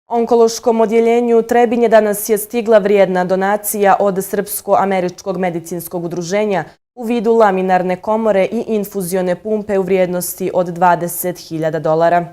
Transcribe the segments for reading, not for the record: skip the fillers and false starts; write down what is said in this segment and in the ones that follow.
Onkološkom odjeljenju Trebinje danas je stigla vrijedna donacija od Srpsko-američkog medicinskog udruženja u vidu laminarne komore i infuzione pumpe u vrijednosti od $20.000.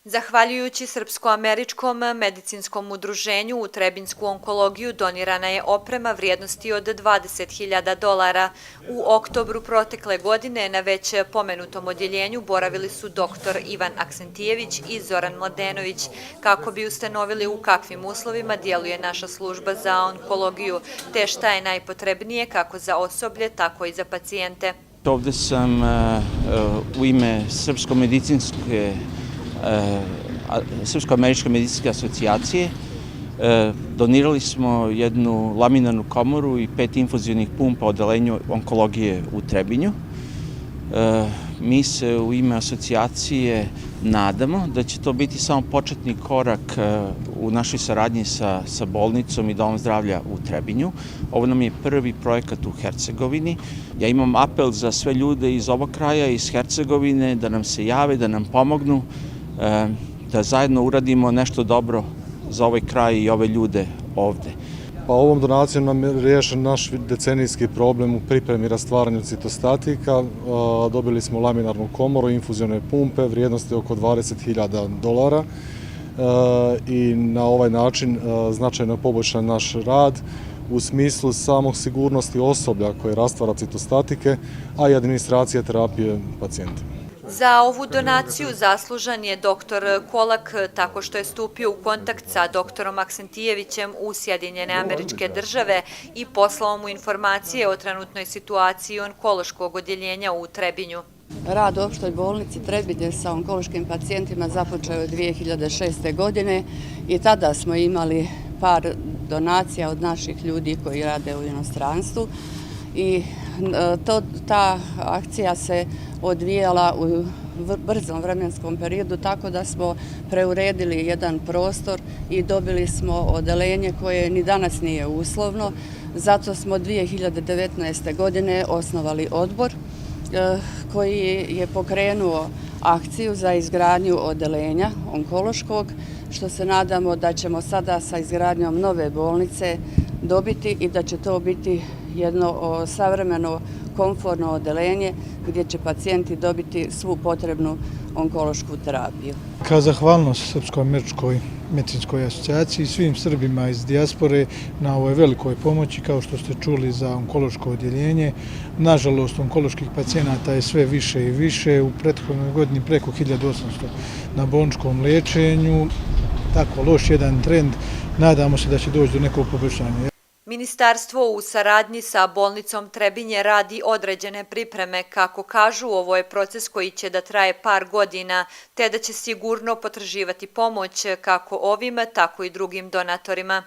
Zahvaljujući Srpsko-američkom medicinskom udruženju u Trebinsku onkologiju donirana je oprema vrijednosti od $20.000. U oktobru protekle godine na već pomenutom odjeljenju boravili su dr. Ivan Aksentijević i Zoran Mladenović kako bi ustanovili u kakvim uslovima djeluje naša služba za onkologiju, te šta je najpotrebnije kako za osoblje, tako i za pacijente. Ovde sam u ime Srpsko-američke medicinske asocijacije. Donirali smo jednu laminarnu komoru i 5 infuzionih pumpa odeljenju onkologije u Trebinju. Mi se u ime asocijacije nadamo da će to biti samo početni korak u našoj saradnji sa bolnicom i Domom zdravlja u Trebinju. Ovo nam je prvi projekat u Hercegovini. Ja imam apel za sve ljude iz ovog kraja, iz Hercegovine, da nam se jave, da nam pomognu, da zajedno uradimo nešto dobro za ovaj kraj i ove ljude ovde. Pa ovom donacijom nam je riješen naš decenijski problem u pripremi i rastvaranju citostatika. Dobili smo laminarnu komoru, infuzione pumpe vrijednosti oko $20.000 i na ovaj način značajno poboljšan naš rad u smislu samog sigurnosti osoblja koje rastvara citostatike, a i administracije terapije pacijentima. Za ovu donaciju zaslužan je dr. Kolak tako što je stupio u kontakt sa dr. Aksentijevićem u Sjedinjene Američke Države i poslao mu informacije o trenutnoj situaciji onkološkog odjeljenja u Trebinju. Rad u opštoj bolnici Trebinje sa onkološkim pacijentima započeo je 2006. godine i tada smo imali par donacija od naših ljudi koji rade u inostranstvu i ta akcija se odvijala u brzom vremenskom periodu tako da smo preuredili jedan prostor i dobili smo odeljenje koje ni danas nije uslovno. Zato smo 2019. godine osnovali odbor koji je pokrenuo akciju za izgradnju odeljenja onkološkog, što se nadamo da ćemo sada sa izgradnjom nove bolnice dobiti i da će to biti jedno savremeno komfortno odeljenje gdje će pacijenti dobiti svu potrebnu onkološku terapiju. Kao zahvalnost Srpsko-američkoj medicinskoj asocijaciji i svim Srbima iz dijaspore na ovoj velikoj pomoći, kao što ste čuli, za onkološko odjeljenje. Nažalost, onkoloških pacijenata je sve više i više. U prethodnoj godini preko 1800 na bolničkom liječenju. Tako loš jedan trend. Nadamo se da će doći do nekog poboljšanja. Ministarstvo u saradnji sa bolnicom Trebinje radi određene pripreme. Kako kažu, ovo je proces koji će da traje par godina, te da će sigurno potraživati pomoć kako ovim, tako i drugim donatorima.